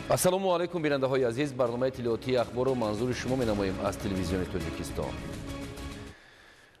Ассалому алайкум, бинандаҳои азиз. Барномаи иттилоотии ахборро манзури шумо менамоем аз телевизиони Тоҷикистон.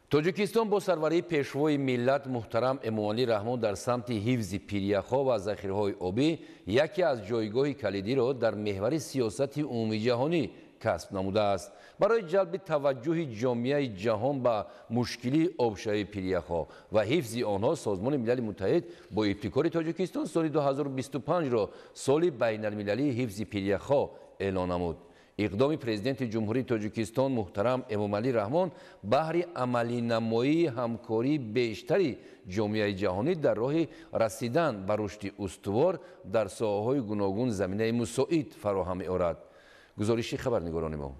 Тоҷикистон бо сарварии пешвои миллат муҳтарам Эмомалӣ Раҳмон дар самти ҳифзи пиряхҳо ва захираҳои обӣ яке аз ҷойгоҳи калидиро дар меҳвари сиёсати умумиҷаҳонӣ касб намудааст. Барои ҷалби таваҷҷӯҳи ҷомеаи ҷаҳон ба мушкилии обшавии пиряхҳо ва ҳифзи онҳо Созмони Милали Муттаҳид бо ибтикори Тоҷикистон соли 2025-ро соли байналмилалии ҳифзи пиряхҳо эълон намуд. Иқдоми Президенти Ҷумҳурии Тоҷикистон муҳтарам Эмомалӣ Раҳмон баҳри амалинамоии ҳамкории бештари ҷомеаи ҷаҳонӣ дар роҳи расидан ба рушди устувор дар соҳаҳои гуногун заминаи мусоид фароҳам меорад. Гузориши хабарнигорони мо.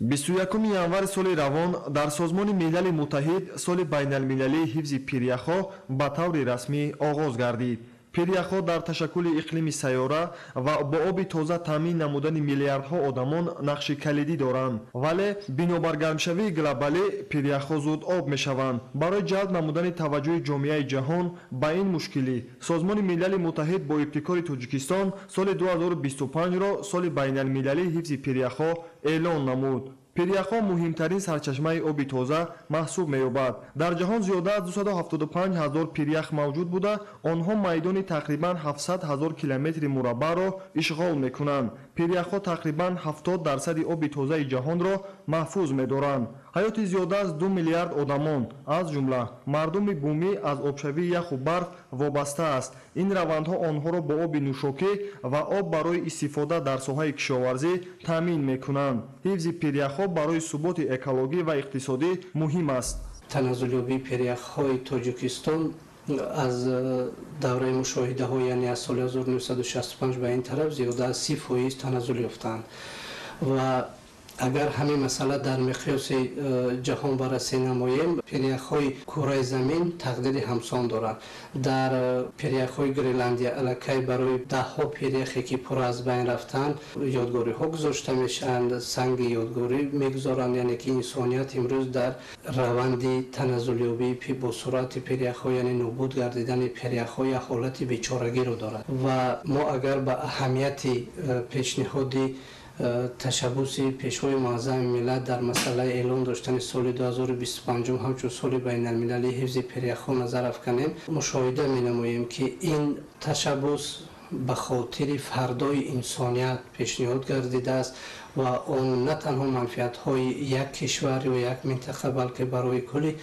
21 январи соли равон дар Созмони Милали Муттаҳид соли байналмилалии ҳифзи пиряхҳо ба таври расмӣ оғоз гардид. Пиряхҳо дар ташаккули иқлими сайёра ва бо оби тоза таъмин намудани миллиардҳо одамон нақши калидӣ доранд. Вале бинобар гармшавии глобалӣ пиряхҳо зуд об мешаванд. Барои ҷалб намудани таваҷҷӯҳи ҷомеаи ҷаҳон ба ин мушкилӣ Созмони Милали Муттаҳид бо ибтикори Тоҷикистон соли 2025-ро соли байналмилалии ҳифзи пиряхҳо эълон намуд. Пиряхҳо муҳимтарин сарчашмаи оби тоза маҳсуб меёбад. Дар ҷаҳон зиёда аз 275 ҳазор пирях мавҷуд буда, онҳо майдони тақрибан 700 ҳазор километри мураббаъро ишғол мекунанд. Пиряхҳо тақрибан 70% оби тозаи ҷаҳонро маҳфуз медоранд. Ҳаёти зиёда аз 2 миллиард одамон, аз ҷумла мардуми бумӣ, аз обшавии яху барф вобаста аст. Ин равандҳо онҳоро бо оби нӯшокӣ ва об барои истифода дар соҳаи кишоварзӣ таъмин мекунанд. Ҳифзи пиряхҳо барои суботи экологӣ ва иқтисодӣ муҳим аст. Таназзулёбии пиряхҳои Тоҷикистон аз давраи мушоҳидаҳо, яъне аз соли 1965 ба ин тараф, зиёда аз 30% таназзул ёфтаанд ва агар ҳамин масъала дар миқёси ҷаҳон баррасӣ намоем, пиряхҳои кураи замин тақдири ҳамсон доранд. Дар пиряхҳои Гренландия аллакай барои даҳҳо пиряхе ки пурра аз байн рафтанд, ёдгориҳо гузошта мешаванд, санги ёдгорӣ мегузоранд, яъне ки инсоният имрӯз дар раванди таназзулёбии бо суръати пиряхҳо, яъне нобуд гардидани пиряхҳо, як ҳолати бечорагиро дорад. Ва мо агар ба аҳамияти пешниҳоди ташаббуси пешвои муаззами миллат дар масъалаи эълон доштани соли 2025 ҳамчун соли байналмилалии ҳифзи пиряхҳо назар афканем, мушоҳида менамоем, ки ин ташаббус ба хотири фардои инсоният пешниҳод гардидааст ва он на танҳо манфиатҳои як кишвар ё як минтақа, балки барои кулли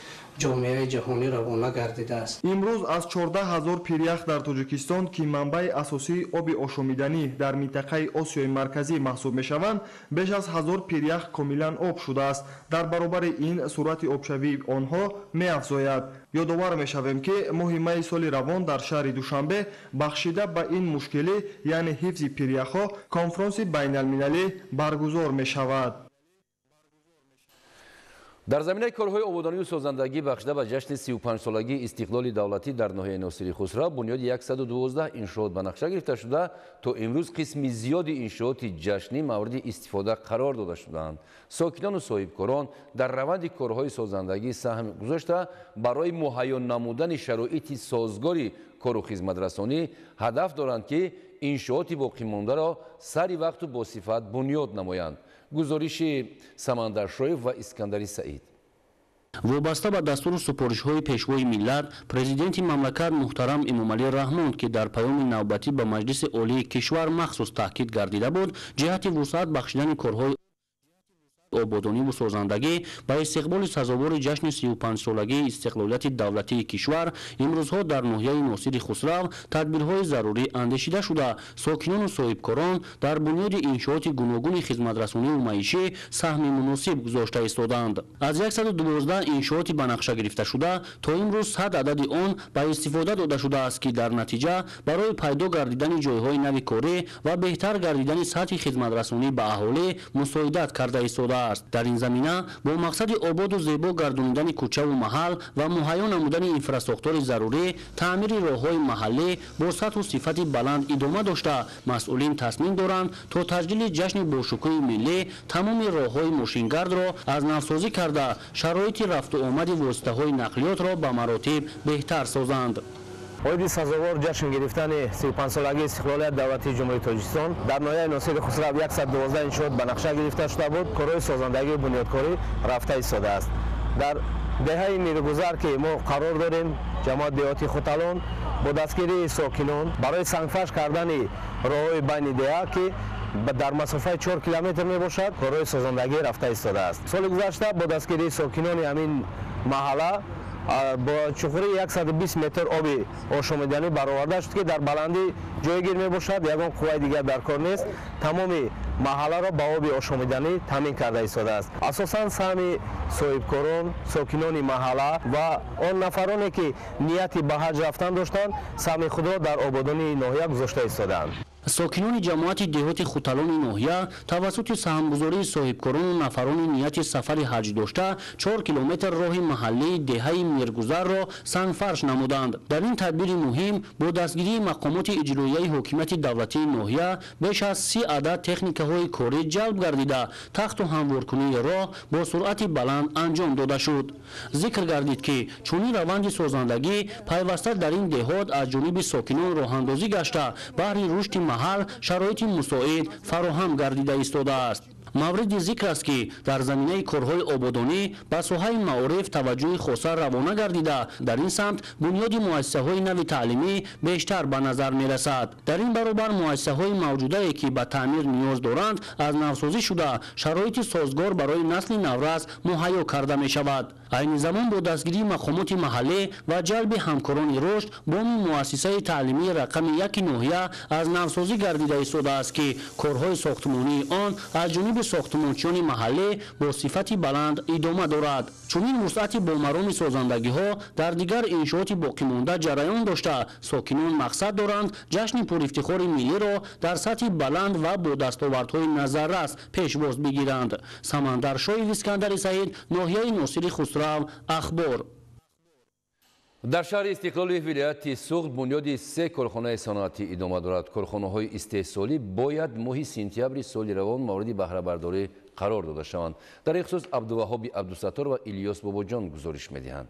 ҷомеаи ҷаҳонӣ равона гардидааст. Имрӯз аз 14 ҳазор пирях дар Тоҷикистон, ки манбаи асосии оби ошомиданӣ дар минтақаи Осиёи Марказӣ маҳсуб мешаванд, беш аз 1000 пирях комилан об шудааст. Дар баробари ин суръати обшавии онҳо меафзояд. Ёдовар мешавем, ки моҳи майи соли равон дар шаҳри Душанбе бахшида ба ин мушкилӣ, яъне ҳифзи пиряхҳо, конфронси байналмилалӣ баргузор мешавад. Дар заминаи корҳои ободонию созандагӣ бахшида ба ҷашни 35-солагии истиқлоли давлатӣ дар ноҳияи Носири Хусрав бунёди 112 иншоот ба нақша гирифта шуда, то имрӯз қисми зиёди иншооти ҷашнӣ мавриди истифода қарор дода шудаанд. Сокинону соҳибкорон дар раванди корҳои созандагӣ саҳм гузошта, барои муҳайё намудани шароити созгори кору хизматрасонӣ ҳадаф доранд, ки иншооти боқимондаро сари вақту босифат бунёд намоянд. Гузориши Самандар Шоев ва Искандари Саид. Вобаста ба дастуру супоришҳои пешвои миллат, президенти мамлакат муҳтарам Эмомалӣ Раҳмон, ки дар паёми навбатӣ ба Маҷлиси Олии кишвар махсус таъкид гардида буд, ҷиҳати вусъат бахшидани корҳои ободониву созандагӣ ба истиқболи сазовори ҷашни 35-солагии истиқлолияти давлатии кишвар имрӯзҳо дар ноҳияи Носири Хусрав тадбирҳои зарурӣ андешида шуда, сокинону соҳибкорон дар бунёди иншооти гуногуни хизматрасониву маишӣ саҳми муносиб гузошта истодаанд. Аз 112 иншооти ба нақша гирифташуда то имрӯз 100 адади он ба истифода дода шудааст, ки дар натиҷа барои пайдо гардидани ҷойҳои нави корӣ ва беҳтар гардидани сатҳи хизматрасонӣ ба аҳолӣ мусоидат карда истодааст. Дар ин замина бо мақсади ободу зебо гардонидани кӯчаву маҳал ва муҳайё намудани инфрасохтори зарурӣ, таъмири роҳҳои маҳаллӣ бо сатҳу сифати баланд идома дошта, масъулин тасмим доранд то таҷлили ҷашни бошукӯҳи миллӣ тамоми роҳҳои мошингардро аз навсозӣ карда, шароити рафту омади воситаҳои нақлиётро ба маротиб беҳтар созанд. Оиди сазовор ҷашн гирифтани 35-солагии истиқлолияти давлатии Ҷумҳурии Тоҷикистон дар ноҳияи Носири Хусрав 112 иншоот ба нақша гирифта шуда буд. Корҳои созандагию бунёдкорӣ рафта истодааст. Дар деҳаи Миргузар, ки мо қарор дорем, ҷамоат деҳоти Хуталон, бо дастгирии сокинон барои сангфарш кардани роҳҳои байни деҳа, ки дар масофаи 4 километр мебошад, корҳои созандагӣ рафта истодааст. Соли гузашта бо дастгирии сокинони ҳамин маҳалла бо чуқурии 120 метр оби ошомиданӣ бароварда шуд, ки дар баландӣ ҷойгир мебошад. Ягон қувваи дигар дар кор нест, тамоми маҳалларо ба оби ошомиданӣ таъмин карда истодааст. Асосан саҳми соҳибкорон, сокинони маҳалла ва он нафароне, ки нияти ба ҳаҷ рафтан доштанд, саҳми худро дар ободонии ноҳия гузошта истодаанд. Сокинони ҷамоати деҳоти Хуталони ноҳия тавассути саҳмгузории соҳибкорону нафарони нияти сафари ҳаҷ дошта 4 километр роҳи маҳаллии деҳаи Миргузарро сангфарш намуданд. Дар ин тадбири муҳим бо дастгирии мақомоти иҷроияи ҳокимияти давлатии ноҳия беш аз 30 адад техникаҳои корӣ ҷалб гардида, тахту ҳамворкунии роҳ бо суръати баланд анҷом дода шуд. Зикр гардид, ки чунин раванди созандагӣ пайваста дар ин деҳот аз ҷониби сокинон роҳандозӣ гашта, баҳри рушди маҳал шароити мусоид фароҳам гардида истодааст. Мавриди зикр аст, ки дар заминаи корҳои ободонӣ ба соҳаи маориф таваҷҷӯҳи хоса равона гардида, дар ин самт бунёди муассисаҳои нави таълимӣ бештар ба назар мерасад. Дар ин баробар муассисаҳои мавҷудае, ки ба таъмир ниёз доранд, аз навсозӣ шуда, шароити созгор барои насли наврас муҳайё карда мешавад. Айни замон бо дастгирии мақомоти маҳаллӣ ва ҷалби ҳамкорони рушд боми муассисаи таълимии рақами 1 ноҳия аз навсозӣ гардида истодааст, ки корҳои сохтмонии он аз ҷониби сохтмончиёни маҳаллӣ бо сифати баланд идома дорад. Чунин вусъати бомароми созандагиҳо дар дигар иншооти боқимонда ҷараён дошта, сокинон мақсад доранд ҷашни пурифтихори миллиро дар сатҳи баланд ва бо дастовардҳои назаррас пешвоз бигиранд. Самандар Шоев, Искандари Саид, ноҳияи Носири Хусрав, Ахбор. Дар шаҳри Истиқлоли вилояти Суғд бунёди 3 корхонаи саноатӣ идома дорад. Корхонаҳои истеҳсолӣ бояд моҳи сентябри соли равон мавриди баҳрабардорӣ қарор дода шаванд. Дар ин хусус Абдуваҳоби Абдусаттор ва Илёс Бобоҷон гузориш медиҳанд.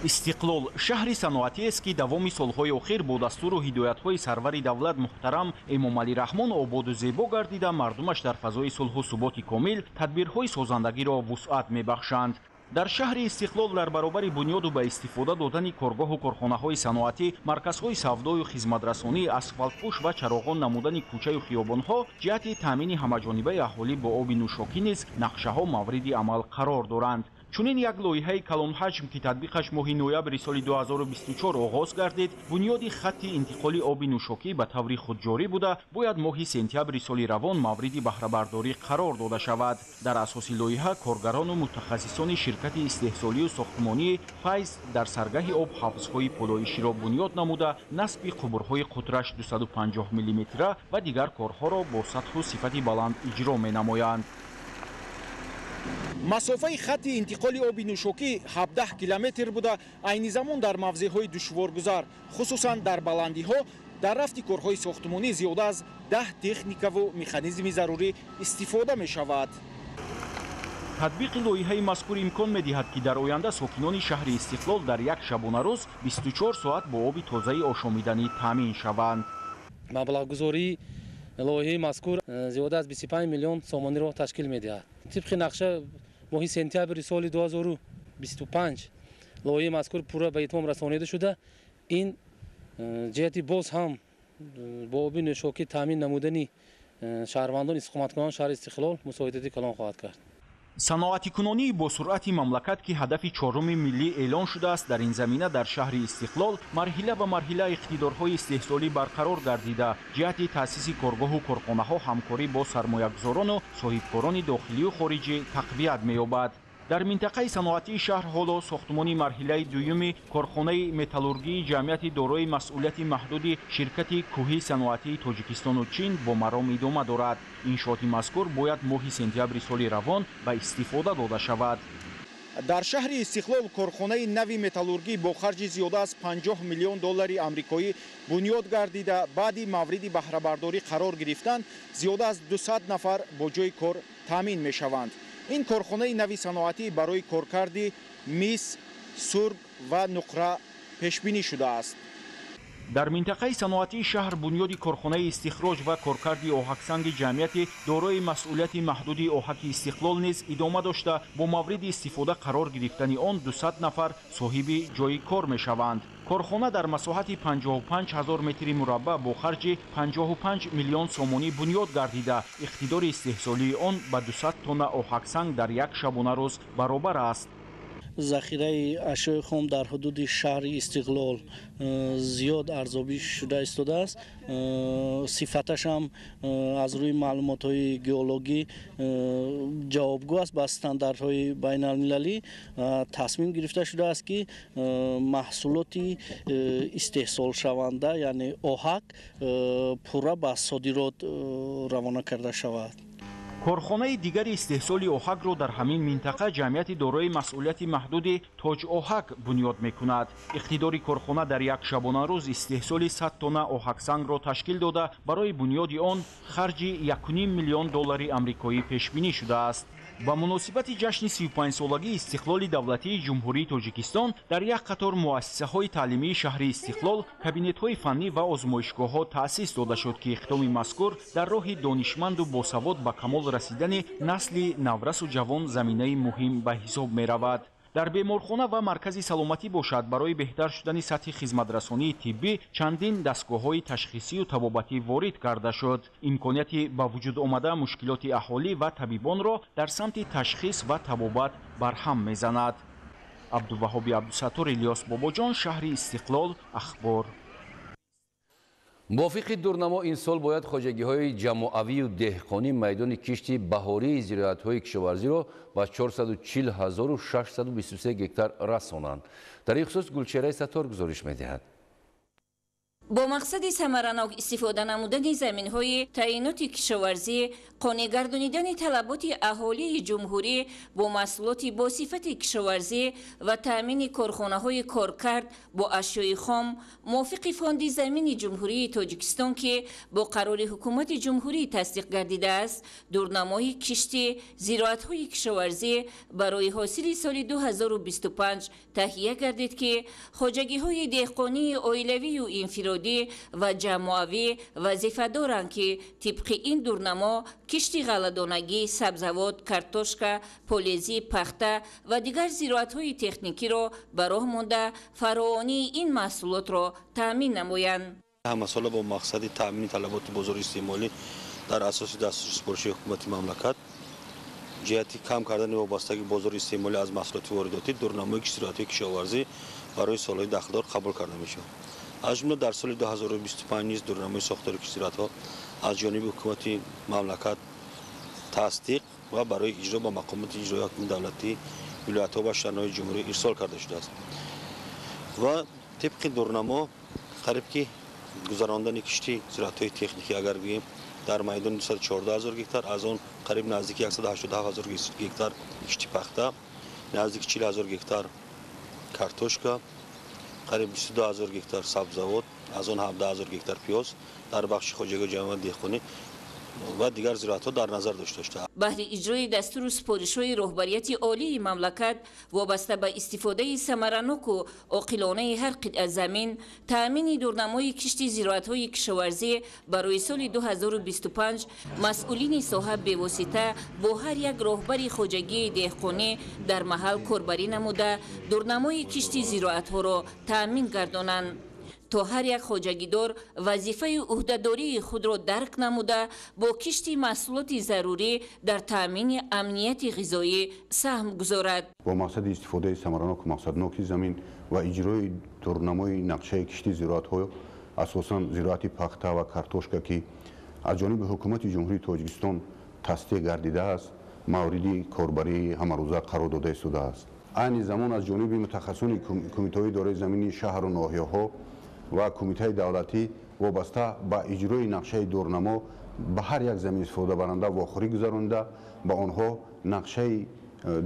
Истиқлол шаҳри саноатиест, ки давоми солҳои охир бо дастуру ҳидоятҳои сарвари давлат муҳтарам Эмомалӣ Раҳмон ободу зебо гардида, мардумаш дар фазои сулҳу суботи комил тадбирҳои созандагиро вусъат мебахшанд. Дар шаҳри Истиқлол дар баробари бунёду ба истифода додани коргоҳу корхонаҳои саноатӣ, марказҳои савдою хизматрасонӣ, асфалтпӯш ва чароғон намудани кӯчаю хиёбонҳо ҷиҳати таъмини ҳамаҷонибаи аҳолӣ бо оби нӯшокӣ низ нақшаҳо мавриди амал қарор доранд. Чунин як лоиҳаи калонҳаҷм, ки татбиқаш моҳи ноябри соли 2024 оғоз гардид, бунёди хатти интиқоли оби нӯшокӣ ба таври худҷорӣ буда, бояд моҳи сентябри соли равон мавриди баҳрабардорӣ қарор дода шавад. Дар асоси лоиҳа коргарону мутахассисони ширкати истеҳсолию сохтмонии Файз дар саргаҳи об ҳавзҳои полоиширо бунёд намуда, насби қубурҳои қутраш 250 миллиметра ва дигар корҳоро бо сатҳу сифати баланд иҷро менамоянд. Масофаи хатти интиқоли оби нӯшокӣ 17 километр буда, айни замон дар мавзеъҳои душворгузар, хусусан дар баландиҳо, дар рафти корҳои сохтмонӣ зиёда аз 10 техникаву механизми зарурӣ истифода мешавад. Татбиқи лоиҳаи мазкур имкон медиҳад, ки дар оянда сокинони шаҳри Истиқлол дар як шабонарӯз 24 соат бо оби тозаи ошомиданӣ таъмин шаванд. Маблағгузории лоиҳаи мазкур зиёда аз 25 миллион сомониро ташкил медиҳад. Тибқи нақша моҳи сентябри соли 2025 лоиҳаи мазкур пурра ба итмом расонида шуда, ин ҷиҳати боз ҳам бо оби нӯшокӣ таъмин намудани шаҳрвандон, истиқоматкунандагони шаҳри Истиқлол мусоидати калон хоҳад кард. Саноатикунонии бо суръати мамлакат, ки ҳадафи чоруми миллӣ эълон шудааст, дар ин замина дар шаҳри Истиқлол марҳила ба марҳила иқтидорҳои истеҳсолӣ барқарор гардида, ҷиҳати таъсиси коргоҳу корхонаҳо ҳамкорӣ бо сармоягузорону соҳибкорони дохилию хориҷӣ тақвият меёбад. Дар минтақаи саноатии шаҳр ҳоло сохтмони марҳилаи дуюми корхонаи металлургии ҷамъияти дорои масъулияти маҳдуди ширкати кӯҳии саноатии Тоҷикистону Чин бо маром идома дорад. Иншооти мазкур бояд моҳи сентябри соли равон ба истифода дода шавад. Дар шаҳри Истиқлол корхонаи нави металлургӣ бо харҷи зиёда аз 50 миллион доллари амрикоӣ бунёд гардида, баъди мавриди баҳрабардорӣ қарор гирифтан зиёда аз 200 нафар бо ҷойи кор таъмин мешаванд. Ин корхонаи нави саноатӣ барои коркарди мис, сурб ва нуқра пешбинӣ шудааст. Дар минтақаи саноатии шаҳр бунёди корхонаи истихроҷ ва коркарди оҳаксанги ҷамъияти дорои масъулияти маҳдуди оҳаки Истиқлол низ идома дошта, бо мавриди истифода қарор гирифтани он 200 нафар соҳиби ҷойи кор мешаванд. Корхона дар масоҳати 55 ҳазор метри мураббаъ бо харҷи 55 миллион сомонӣ бунёд гардида, иқтидори истеҳсолии он ба 200 тонна оҳаксанг дар як шабонарӯз баробар аст. Захираи ашёи хом дар ҳудуди шаҳри Истиқлол зиёд арзёбӣ шуда истодааст. Сифаташ ҳам аз рӯи маълумотҳои геологӣ ҷавобгӯ аст ба стандартҳои байналмилалӣ. Тасмим гирифта шудааст, ки маҳсулоти истеҳсолшаванда, яъне оҳак, пурра ба содирот равона карда шавад. Корхонаи дигари истеҳсоли оҳакро дар ҳамин минтақа ҷамъияти дорои масъулияти маҳдуди Тоҷ оҳак бунёд мекунад. Иқтидори корхона дар як шабонарӯз истеҳсоли 100 тонна оҳаксангро ташкил дода, барои бунёди он харҷи 1,5 миллион доллари амрикоӣ пешбинӣ шудааст. Ба муносибати ҷашни 35-солагии истиқлоли давлатии Ҷумҳурии Тоҷикистон дар як қатор муассисаҳои таълимии шаҳри Истиқлол кабинетҳои фаннӣ ва озмоишгоҳҳо таъсис дода шуд, ки иқдоми мазкур дар роҳи донишманду босавод ба камол расидани насли наврасу ҷавон заминаи муҳим ба ҳисоб меравад. Дар беморхона ва маркази саломатӣ бошад, барои беҳтар шудани сатҳи хизматрасонии тиббӣ чандин дастгоҳҳои ташхисию табобатӣ ворид карда шуд. Имконияти ба вуҷуд омада мушкилоти аҳолӣ ва табибонро дар самти ташхис ва табобат барҳам мезанад. Абдуваҳоби Абдусаттор, Илёс Бобоҷон, шаҳри Истиқлол, Ахбор. Мувофиқи дурнамо ин сол бояд хоҷагиҳои ҷамоавию деҳқонӣ майдони кишти баҳории зироатҳои кишоварзиро ба 440 623 гектар расонанд. Дар ин хусус Гулчеҳраи Саттор гузориш медиҳад. Бо мақсади самаранок истифода намудани заминҳои таъиноти кишоварзӣ, қонеъ гардонидани талаботи аҳолии ҷумҳурӣ бо маҳсулоти босифати кишоварзӣ ва таъмини корхонаҳои коркард бо ашёи хом, мувофиқи Фонди замини Ҷумҳурии Тоҷикистон, ки бо қарори Ҳукумати Ҷумҳурӣ тасдиқ гардидааст, дурнамои кишти зироатҳои кишоварзӣ барои ҳосили соли 2025 таҳия гардид, ки хоҷагиҳои деҳқонии оилавию инфиродӣ ва ҷамоавӣ вазифа доранд, ки тибқи ин дурнамо кишти ғалладонагӣ, сабзавот, картошка, полезӣ, пахта ва дигар зироатҳои техникиро ба роҳ монда, фаровонии ин маҳсулотро таъмин намоянд. Ҳамасола бо мақсади таъмини талаботи бозори истеъмолӣ дар асоси дастуру супориши ҳукумати мамлакат ҷиҳати кам кардани вобастагии бозори истеъмолӣ аз маҳсулоти воридотӣ дурнамои кишти зироатҳои кишоварзӣ барои солҳои дахлдор қабул карда мешавад. Аз ҷумла дар соли 2025 низ дурнамои сохтори кишти зироатҳо аз ҷониби ҳукумати мамлакат тасдиқ ва барои иҷро ба мақомоти иҷроии ҳокими давлатӣ, вилоятҳо ва шаҳрҳои ҷумҳурӣ ирсол карда шудааст. Ва тибқи дурнамо қариб ки гузарондани кишти зироатҳои техникӣ агар гӯем дар майдони 214 ҳазор гектар, аз он қариб наздики 187 ҳазор гектар кишти пахта, наздики 40 ҳазор гектар картошка, қариб 22 ҳазор гектар сабзавот, аз он 17 ҳазор гектар пиёз дар бахши хоҷагии ҷамъият деҳқонӣ ва дигар зироатҳо дар назар дошта шуда. Баҳри иҷрои дастуру супоришҳои роҳбарияти олии мамлакат вобаста ба истифодаи самараноку оқилонаи ҳар қитъа замин, таъмини дурнамои кишти зироатҳои кишоварзӣ барои соли 2025 масъулини соҳа бевосита бо ҳар як роҳбари хоҷагии деҳқонӣ дар маҳал корбарӣ намуда, дурнамои кишти зироатҳоро таъмин гардонанд, то ҳар як хоҷагидор вазифаи ӯҳдадории худро дарк намуда, бо кишти маҳсулоти зарурӣ дар таъмини амнияти ғизоӣ саҳм гузорад. Бо мақсади истифодаи самараноку мақсадноки замин ва иҷрои дурнамои нақшаи кишти зироатҳо, асосан зироати пахта ва картошка, ки аз ҷониби Ҳукумати Ҷумҳурии Тоҷикистон тасдиқ гардидааст, мавриди корбарии ҳамарӯза қарор дода истодааст. Айни замон аз ҷониби мутахассисони кумитаҳои идораи замини шаҳру ноҳияҳо ва кумитаи давлатӣ вобаста ба иҷрои нақшаи дурнамо ба ҳар як замин истифодабаранда вохӯрӣ гузаронида, ба онҳо нақшаи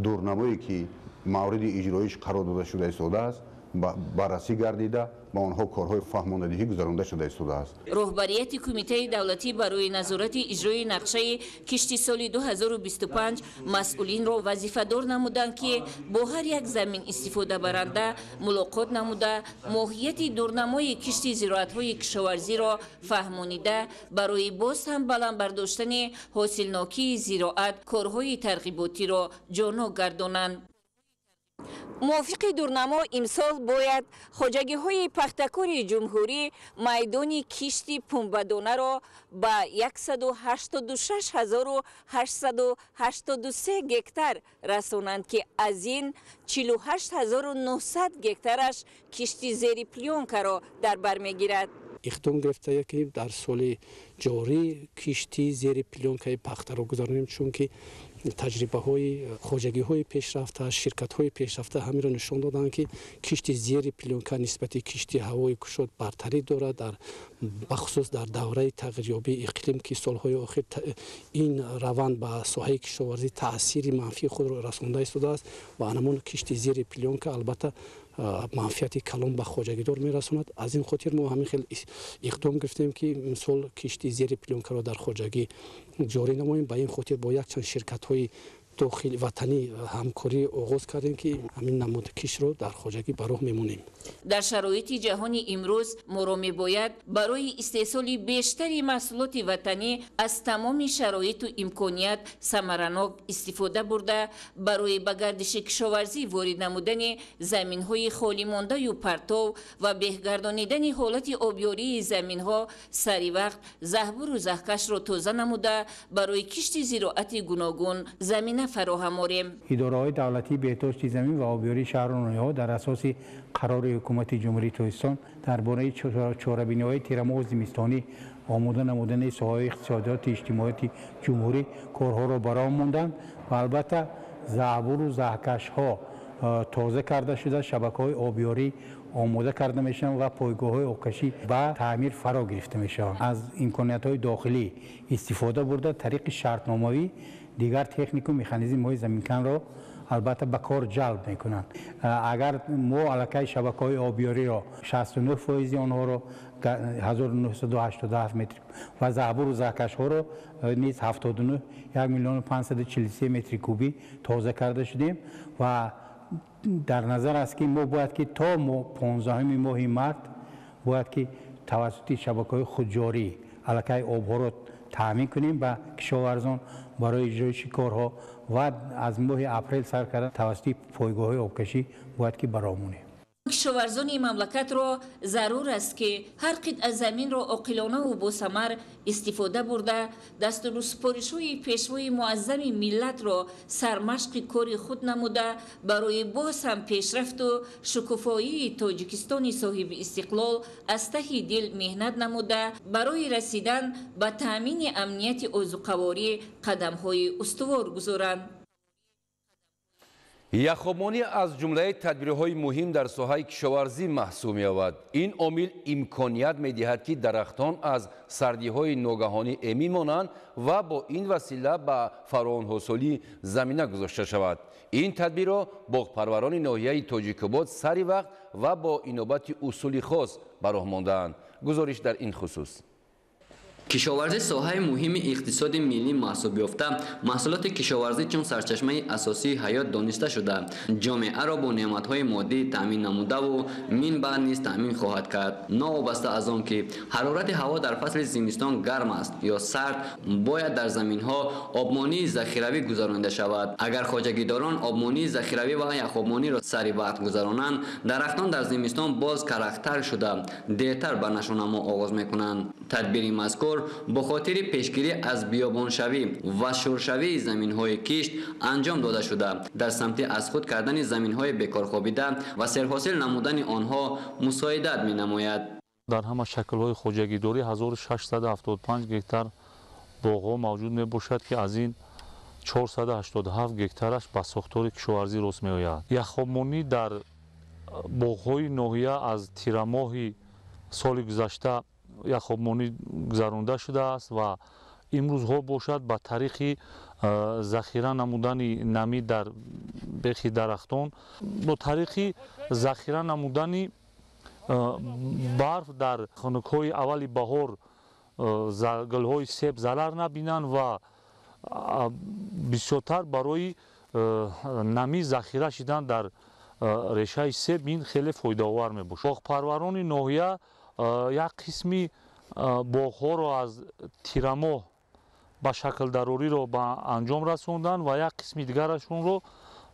дурнамое, ки мавриди иҷроиш қарор дода шуда истодааст, Баррасӣ гардида, ба онҳо корҳои фаҳмондадиҳӣ гузаронда шуда истодааст. Роҳбарияти Кумитаи давлатӣ барои назорати иҷрои нақшаи кишти соли 2025 масъулинро вазифадор намуданд, ки бо ҳар як замин истифодабаранда мулоқот намуда, моҳияти дурнамои кишти зироатҳои кишоварзиро фаҳмонида, барои боз ҳам баланд бардоштани ҳосилнокии зироат корҳои тарғиботиро ҷонок гардонанд. Мувофиқи дурнамо, имсол бояд хоҷагиҳои пахтакори ҷумҳурӣ майдони кишти пунбадонаро ба 186 883 гектар расонанд, ки аз ин 48 900 гектараш кишти зери плёнкаро дар бар мегирад. Иқдом гирифта, ки дар соли ҷорӣ кишти зери плёнкаи пахтаро гузаронем, чунки таҷрибаҳои хоҷагиҳои пешрафта, ширкатҳои пешрафта ҳаминро нишон доданд, ки кишти зери плёнка нисбати кишти ҳавои кушод бартарӣ дорад, дар бахусус дар давраи тағйирёбии иқлим, ки солҳои охир ин раванд ба соҳаи кишоварзӣ таъсири манфии худро расонда истодааст. Ва анамон кишти зери плёнка албатта манфиати калон ба хоҷагидор мерасонад. Аз ин хотир мо ҳамин хел иқдом гирифтем, ки имсол кишти зери плёнкаро дар хоҷагӣ ҷорӣ намоем. Ба ин хотир бо якчанд ширкатҳои дохили ватанӣ ҳамкорӣ оғоз кардем, ки ҳамин намуди киштро дар хоҷагӣ ба роҳ мемонем. Дар шароити ҷаҳони имрӯз моро мебояд барои истеҳсоли бештари маҳсулоти ватанӣ аз тамоми шароиту имконият самаранок истифода бурда, барои ба гардиши кишоварзӣ ворид намудани заминҳои холимондаю партов ва беҳгардонидани ҳолати обёрии заминҳо сари вақт заҳбуру заҳкашро тоза намуда, барои кишти зироати гуногун замина фароҳам орем. Идораҳои давлатии беҳдошти замин ва обёрии шаҳру ноҳияҳо дар асоси қарори Ҳукумати Ҷумҳурии Тоҷикистон дар бораи чорабиниҳои тирамоҳу зимистонӣ омода намудани соҳаҳои иқтисодиёти иҷтимоияти ҷумҳурӣ корҳоро ба роҳ монданд ва албатта заҳбуру заҳкашҳо тоза карда шуда, шабакаҳои обёрӣ омода карда мешаванд ва пойгоҳҳои обкашӣ ба таъмир фаро гирифта мешаванд. Аз имкониятҳои дохилӣ истифода бурда, тариқи шартномавӣ дигар технику механизмҳои заминканро албатта ба кор ҷалб мекунанд. Агар мо аллакай шабакаҳои обёриро 69 фоизи онҳоро, 1987 метр, ва заҳбуру заҳкашҳоро низ 79 1 миллиону 543 метри кубӣ тоза карда шудем ва дар назар аст, ки мо бояд ки то 15-уми моҳи март бояд ки тавассути шабакаҳои худҷорӣ аллакай обҳоро таъмин кунем ба кишоварзон барои иҷроиши корҳо ва аз моҳи апрел сар карда тавассути пойгоҳҳои обкашӣ бояд ки ба роҳ монем. Кишоварзони мамлакатро зарур аст, ки ҳар қитъа заминро оқилонаву босамар истифода бурда, дастуру супоришҳои Пешвои муаззами миллатро сармашқи кори худ намуда, барои боз ҳам пешрафту шукуфоии Тоҷикистони соҳиби истиқлол аз таҳи дил меҳнат намуда, барои расидан ба таъмини амнияти озуқаворӣ қадамҳои устувор гузоранд. Яхобмонӣ аз ҷумлаи тадбирҳои муҳим дар соҳаи кишоварзӣ маҳсуб меёбад. Ин омил имконият медиҳад, ки дарахтон аз сардиҳои ногаҳонӣ эмин монанд ва бо ин васила ба фаровонҳосолӣ замина гузошта шавад. Ин тадбирро боғпарварони ноҳияи Тоҷикобод сари вақт ва бо инобати усули хос ба роҳ мондаанд. Гузориш дар ин хусус. Кишоварзӣ соҳаи муҳими иқтисоди миллӣ маҳсуб ёфта, маҳсулоти кишоварзӣ чун сарчашмаи асосии ҳаёт дониста шуда, ҷомеаро бо неъматҳои моддӣ таъмин намудаву мин баъд низ таъмин хоҳад кард. Новобаста аз он ки ҳарорати ҳаво дар фасли зимистон гарм аст ё сард, бояд дар заминҳо обмонии захиравӣ гузаронида шавад. Агар хоҷагидорон обмонии захиравӣ ва яхобмониро сари вақт гузаронанд, дарахтон дар зимистон боз карахтар шуда, дертар ба нашъунамо оғоз мекунанд. Тадбири мазкур бо хотири пешгирӣ аз биёбоншавӣ ва шуршавии заминҳои кишт анҷом дода шуда, дар самти аз худ кардани заминҳои бекорхобида ва серҳосил намудани онҳо мусоидат менамояд. Дар ҳама шаклҳои хоҷагидорӣ 1675 гектар боғҳо мавҷуд мебошад, ки аз ин 487 гектараш ба сохтори кишоварзӣ рост меояд. Яхобмонӣ дар боғҳои ноҳия аз тирамоҳи соли гузашта яхобмонӣ гузаронда шудааст ва Имрӯзҳо бошад ба тариқи захира намудани намӣ дар бехи дарахтон, бо тариқи захира намудани барф дар хунукҳои аввали баҳор гулҳои себ зарар набинанд ва бисёртар барои намӣ захира шидан дар решаи себ ин хеле фоидаовар мебошад. Боғпарварони ноҳия як қисми боғҳоро аз тирамоҳ ба шаклдарориро ба анҷом расонданд ва як қисми дигарашонро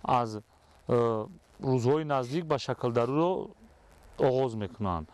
аз рӯзҳои наздик ба шаклдарориро оғоз мекунанд.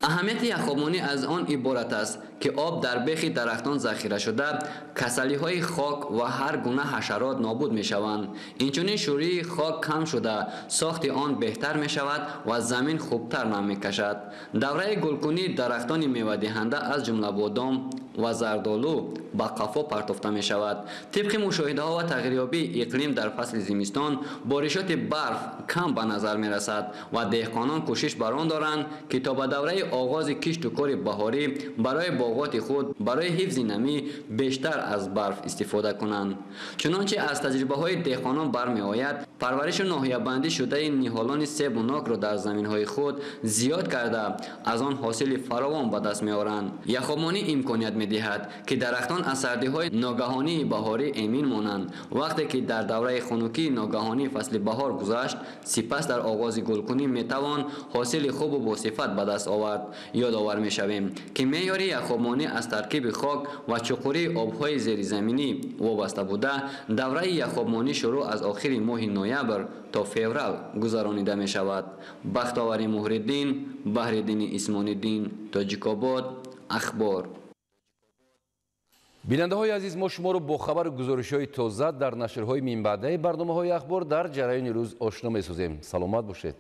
Аҳамияти яхобмонӣ аз он иборат аст, ки об дар бехи дарахтон захира шуда, касалиҳои хок ва ҳар гуна ҳашарот нобуд мешаванд. Инчунин шӯрии хок кам шуда, сохти он беҳтар мешавад ва замин хубтар нам мекашад. Давраи гулкунии дарахтони мевадиҳанда аз ҷумла бодом ва зардолу ба қафо партофта мешавад. Тибқи мушоҳидаҳо ва тағйирёбии иқлим дар фасли зимистон боришоти барф кам ба назар мерасад ва деҳқонон кӯшиш бар он доранд, ки то ба давраи оғози кишту кори баҳорӣ барои боғоти худ барои ҳифзи намӣ бештар аз барф истифода кунанд. Чунончи аз таҷрибаҳои деҳқонон бармеояд, парваришу ноҳиябандӣ шудаи ниҳолони себу нокро дар заминҳои худ зиёд карда, аз он ҳосили фаровон ба даст меоранд. Яхобмонӣ имконият медиҳад, ки дарахтон аз сардиҳои ногаҳонии баҳорӣ эмин монанд. Вақте ки дар давраи хунукии ногаҳонии фасли баҳор гузашт, сипас дар оғози гулкунӣ метавон ҳосили хубу босифат ба даст овард. Ёдовар мешавем, ки меъёри яхобмонӣ аз таркиби хок ва чуқурии обҳои зеризаминӣ вобаста буда, давраи яхобмонӣ шурӯъ аз охири моҳи ноябр то феврал гузаронида мешавад. Бахтовари Муҳриддин, Баҳриддини Исмониддин, Тоҷикобод, Ахбор. Бинандаҳои азиз, мо шуморо бо хабару гузоришҳои тоза дар нашрҳои минбаъдаи барномаҳои Ахбор дар ҷараёни рӯз ошно месозем. Саломат бошед.